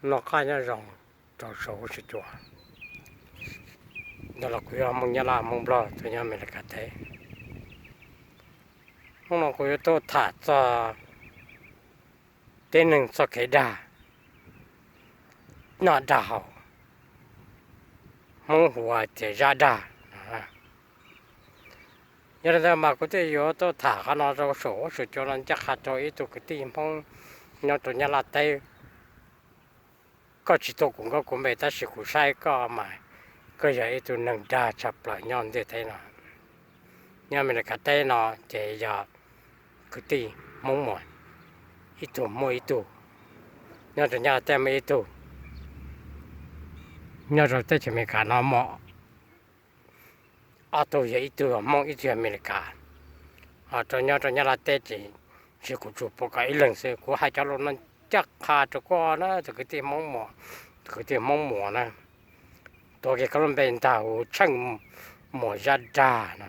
Noj qab nyob zoo rau saum huab saum cua. Ntawm no kuv yog Hmoob Nyab Laj Hmoob Nplog tuaj nyob Amelikas teb. Hnub no kuv yuav tuaj tham txog tib neeg txoj kev dag, noj dag haus, Hmoob hu hais tias zab dag. Yog li ntawd mas kuv thiaj yuav tuaj tham qhov no rau saum huab saum cua no ncaj qha rau ib tug kwv tij Hmoob nyob rau Nyab Laj teb. Koj tsis tuaj kuv nkauj kuv npe tab sis kuv saib koj mas koj yog ib tug neeg dag tshaj plaws nyob ntiaj teb no. Nyob Amelikas teb no ces yog kwv tij Hmoob muaj ib tug, muaj ib tug, nyob rau Nyab Laj teb muaj ib tug, nyob rau teb chaws Amelikas no muaj ob tug, yog ib tug yog Hmoob ib tug yog Amelikas. Ho rau nyob rau Nyab Laj teb ces tsis, kuv tsuas pom koj ib leeg xwb. Kuv hais cov lus no ncaj qha rau koj na, tus kwv tij Hmoob Muas, tus kwv tij Hmoob Muas na, tuav kiag koj lub npe ntag hu Tsheej Muas Zab Dag no.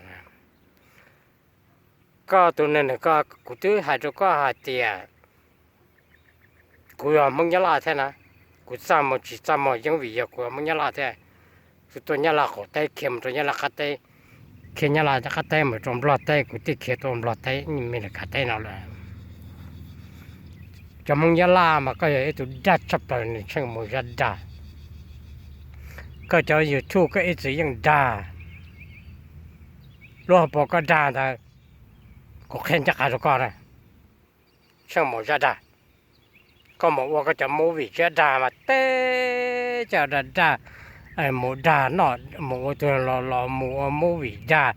Koj tus neeg, koj, kuv twb hais rau koj hais tias kuv yog Hmoob Nyab Laj thiab na, kuv txaj muag tsis txaj muag yeej vim yog kuv yog Hmoob Nyab Laj thiab. Kuv tuaj Nyab Laj qaum teb khiav mus rau Nyab Laj qab teb, khiav Nyab Laj qab teb mus rau Nplog teb, kuv thiaj khiav tuaj Nplog teb, Amelikas teb no lawm. Cov Hmoob Nyab Laj mas koj yog ib tug dag tshaj plaws, nws Tsheej Muas Zab Dag. Koj cov YouTube koj ib txwm yeej dag. Lub hauv paus koj dag ntawd, kuv qhia ncaj qha rau koj na, Tsheej Muas Zab Dag. Koj mus ua koj cov movie zab dag mas teb caj dag dag, mus dag noj, mus ua tus los los mus ua movie dag,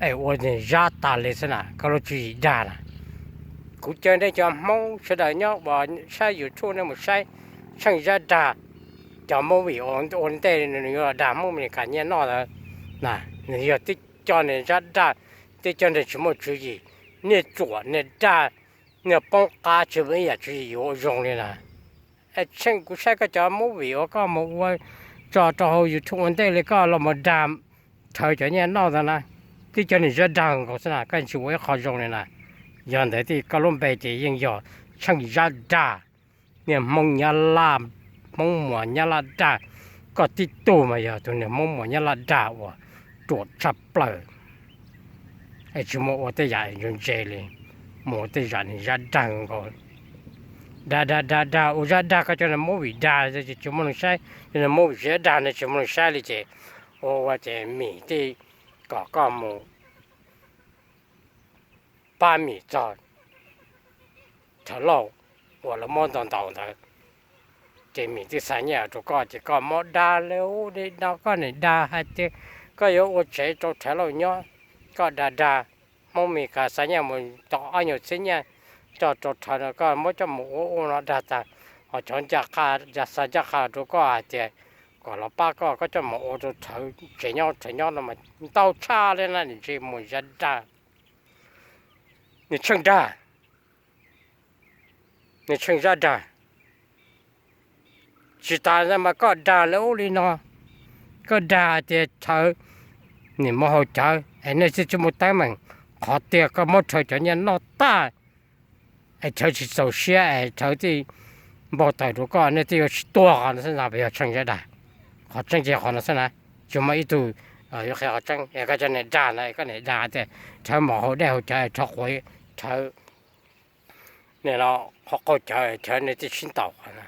es ua zab tas li xwb na, koj lub tswv yim dag na. Kuv caw nej cov Hmoob sawv daws nyob uas saib YouTube nej mus saib Tsheej Zab Dag cov movie ua ntej nws yuav los dag Hmoob Amelikas nyiaj noj ntawd na, nws yog tib co niag zab dag, tib co niag tsis muaj tswv yim, niag tsuam niag dag, niag poob qab tsis muaj ib yam tswv yim yuav ua zoo li na. Es Tsheej, kuv saib koj cov movie uas koj mus ua tso rau hauv YouTube ua ntej li koj los mus dag rhawv cov nyiaj noj ntawd na, tib co niag zab dag nkaus xwb na, koj tsis ua ib qho zoo li na. Yog ntawd tias koj lub npe ces yeej yog Tsheej Zab Dag. Niag Hmoob Nyab Laj, Hmoob Muas Nyab Laj dag, koj tib tug mas yog tus niag Hmoob Muas Nyab Laj dag uas ruam tshaj plaws, es tsis muaj ua tej yam ntse li, mus ua tej yam niag zab dag nkaus. Dag dag dag dag ua zab dag, koj cov niag movie dag tsis muaj neeg saib, cov niag movie zab dag no tsis muaj neeg saib li ces ua ua ces Mim thiaj kom koj mus pab Mim txog Rhawv Lauj uas lawv muab ntaus ntaus ntawd, ces Mim twb xa nyiaj rau koj ces koj muab dag li ub li no, koj niam dag hais tias koj yuav ua tsev rau Rhawv Lauj nyob, koj dag dag, Hmoob Mes Kas xa nyiaj mus tau ob nyuag txhiab nyiaj coj rau Rhawv no, koj muab coj mus ua ub no dag tag, ho cov ncaj qha, xa ncaj qha rau koj hais tias kom los pab koj, koj coj mus ua rau Rhawv tsev nyob, Rhawv nyob no mas ntau tshaj li na, niag Tsheej Muas Zab Dag, niag Tsheej Dag, niag Tsheej Zab Dag. Tsis tas mas koj dag li ub li no, koj dag hais tias Rhawv nim muab hau cawv es nej thiaj tsis muaj teeb meem, qhov tiag koj muab Rhawv cov nyiaj noj tag, es Rhawv tsis txaus siab es Rhawv thiaj npau taws rau koj, nej thiaj yuav sib tua qhov no xwb na, puas yog Tsheej Zab Dag? Qhov tseeb ces qhov no xwb na, tsis muaj ib tug yuav qhia qhov tseeb. Es koj cov niag dag no, koj niam dag tias Rhawv mus hau dej hau cawv, Rhawv quav, Rhawv nim no qhov qaug cawv, Rhawv nej thiaj sib ntaus qhov no,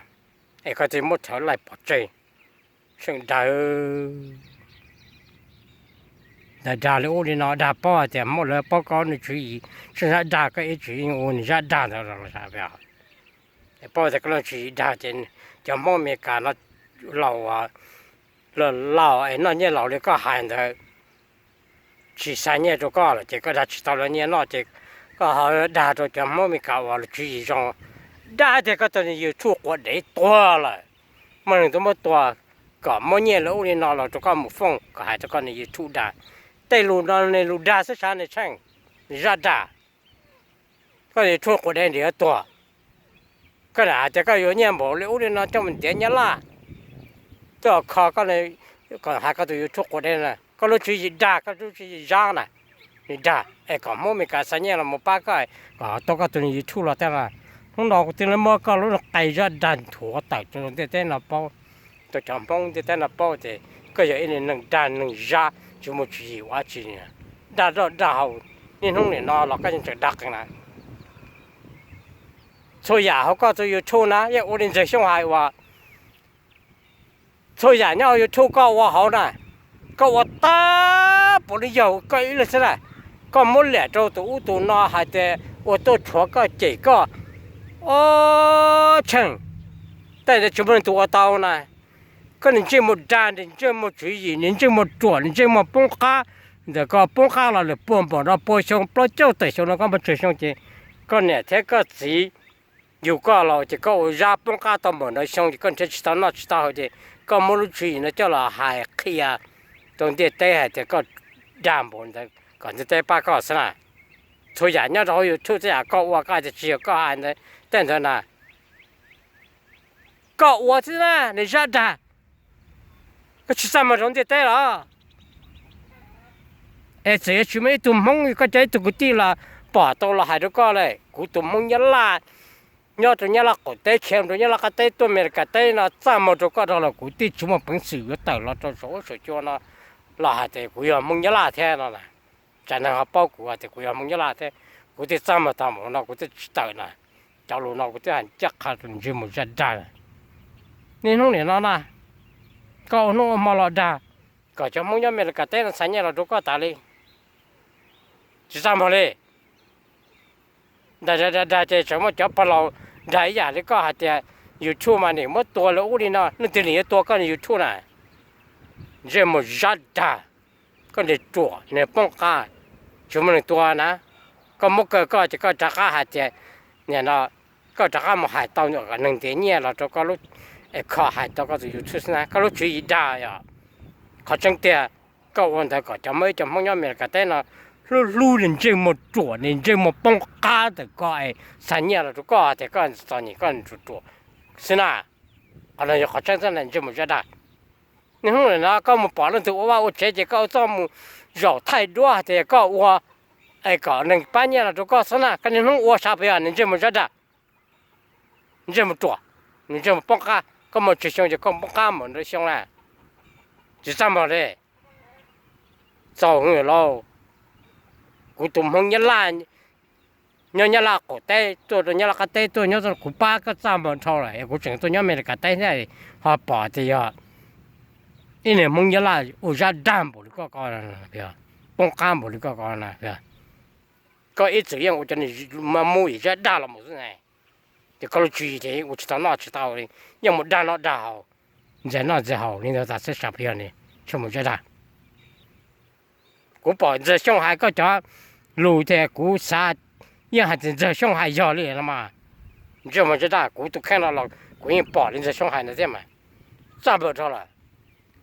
es koj thiaj muab Rhawv laij pov tseg. Tsheej Dag, dag dag li ub li no, dag paub hais tias muab lawv paub koj niag tswv yim, Tsheej Zab Dag, koj ib txwm yeej ua niag zab dag ntawd los, paub tias koj niag tswv yim dag ces cov Hmoob Mes Kas no laus, laus es noj nyiaj laus li koj hais ntawd tsis xa nyiaj rau koj lawm ces koj dag tsis tau lawv nyiaj noj ces koj ho dag rau cov Hmoob Mes Kas uas lawv tswv yim zoo, dag tias koj tus niag YouTube quav dev tuag lawm, muaj neeg tuaj muab tua, kom muab nyiaj li ub li no los rau koj mus fooj kom hais rau koj niag YouTube dag. Tej lus no niag lus dag xwb sav niag Tsheej, niag zab dag. Koj YouTube quav dev nrhiav tuag, koj lam hais tias koj yuav nyiaj npaum li ub li no coj mus ntiav Nyab Laj, tuaj kho koj, kom hais koj tus YouTube quav dev na, koj lub tswv yim dag, koj lub tswv yim zab na, nws dag es kom Hmoob Mes Kas xa nyiaj los mus pab koj, kom tau koj tus niag YouTube los tej no, Hnub no kuv thiaj li muab koj lub qe zaj dag nthuav tawm rau ntiaj teb no paub, rau cov Hmoob ntiaj teb no paub tias koj yog ib neeg dag neeg zab tsis muaj tswv yim ua dab tsi, dag noj dag haus. Niaj hnub nim no los koj yeej tseem dag qees na. Txhua yam hauv koj tus YouTube na yeej ua li Ntxawg Xyooj hais uas txhua yam nyob hauv YouTube koj ua hauv na, koj ua tag npaum li yog koj ib leeg xwb na. Koj muab liam rau tus ub tus no hais tias ua tuaj rhuav koj cem koj, o, tsheej, tej ntawd tsis muaj leej twg ua tau na. Koj niag ntsej muag dag, niag ntsej muag tswv yim, niag ntsej muag ruam, niag ntsej muag poob qab. Ntawm koj poob qab los lawm puag npaum no puas xyoo, plaub caug tawm xyoo no koj muaj tsawg xyoo ces koj niam thiab koj txiv yug koj los ces koj ua zab poob qab tau npaum no xyoo ces koj nrhiav tsis tau noj tsis tau haus ces koj muab lub tswv yim no coj los hais qhia rau ntiaj teb hais tias koj dag npaum ntawd kom ntiaj teb pab koj xwb na. Txhua yam nyob rau hauv YouTube tej yam koj ua koj hais tias tsis yog koj hais ntawd tej ntawd na, koj ua xwb na, niag zab dag. Koj tsis txaj muag rau ntiaj teb los? Es txawm yuav tsis muaj ib tug Hmoob koj cov ib tug kwv tij los pom tau los hais rau koj lawm, kuv tus Hmoob Nyab Laj nyob rau Nyab Laj qaum teb khiav rau Nyab Laj qab teb tuaj Amelikas teb no txaj muag rau koj dhau los kuv twb tsis muaj peev xwm yuav tawm los rau saum huab saum cua no los hais tias kuv yog Hmoob Nyab Laj thiab no na. Tsam neeg ho paub kuv hais tias kuv yog Hmoob Nyab Laj thiab, kuv thiaj txaj muag tag npaum no kuv thiaj tsis tawm na. Cov lus no kuv twb hais ncaj qha rau ntsej muag zaj dag. Niaj hnub nim no na, koj ua hnub ua hmo los dag, kom cov Hmoob nyob Amelikas teb no xa nyiaj los rau koj tas li, tsis txaj muag li. Dag dag dag dag ces tseem muaj cov pog laus dag ib yam li koj hais tias YouTube mas nim muab tua li ub li no, leej twg nim yuav tua koj niag YouTube na? Ntsej muag zab dag, koj niag ruam niag poob qab, tsis muaj neeg tua na. Koj muab kaw koj ces koj rov qab hais tias, nim no koj rov qab mus hais tau neeg ntiav nyiaj los rau koj lub, es kho hais tau koj tus YouTube xwb na, koj lub tswv yim dag yom. Qhov tseeb tiag, koj ua ntawd kom cov Hmoob, ib cov Hmoob nyob Amelikas teb no hlub hlub niag ntsej muag ruam niag ntsej muag poob qab ntawm koj es xa nyiaj los rau koj tias koj txom nyem koj ruam ruam xwb na. Qhov no yog qhov tseeb xwb na ntsej muag zab dag. Niaj hnub nim no koj mus pom leej twg ua vaj ua tsev ces koj ua txuj mus zaum thaij duab hais tias koj ua, es kom neeg pab nyiaj los rau koj xwb na, koj niaj hnub ua sav puas yog niag ntsej muag zab dag, ntsej muag ruam, niag ntsej muag poob qab, koj muaj tsawg xyoo ces koj poob qab npaum ntawd xyoo na. Tsis txaj muag li. Txaus lauj, kuv tus Hmoob Nyab Laj nyob Nyab Laj qaum teb tuaj rau Nyab Laj qab teb tuaj nyob kuv pab koj txaj muag dhau lawm es kuv tseem tuaj nyob Amelikas teb thiab ho pom tias yog ib niag Hmoob Nyab Laj ua zab dag npaum li koj ko, poob qab npaum li koj ko na. Koj ib txwm yeej ua cov niag maj mub yim zab dag los mus xwb na. Ces koj lub tswv yim ces ua tsis tau noj tsis tau li, yeej mus dag noj dag haus, ntxias noj ntxias haus li ntawd tas xwb, sav puas yog niag ntsej muag zab dag. Kuv pom Ntxawg Xyooj hais koj cov lus tias kuv xav, yeej hais tias Ntxawg Xyooj hais yog li no mas. Ntsej muag zab dag, kuv tus kheej no los kuv yeej pom li Ntxawg Xyooj hais ntawd thiab mas. Txaj muag dhau lawm.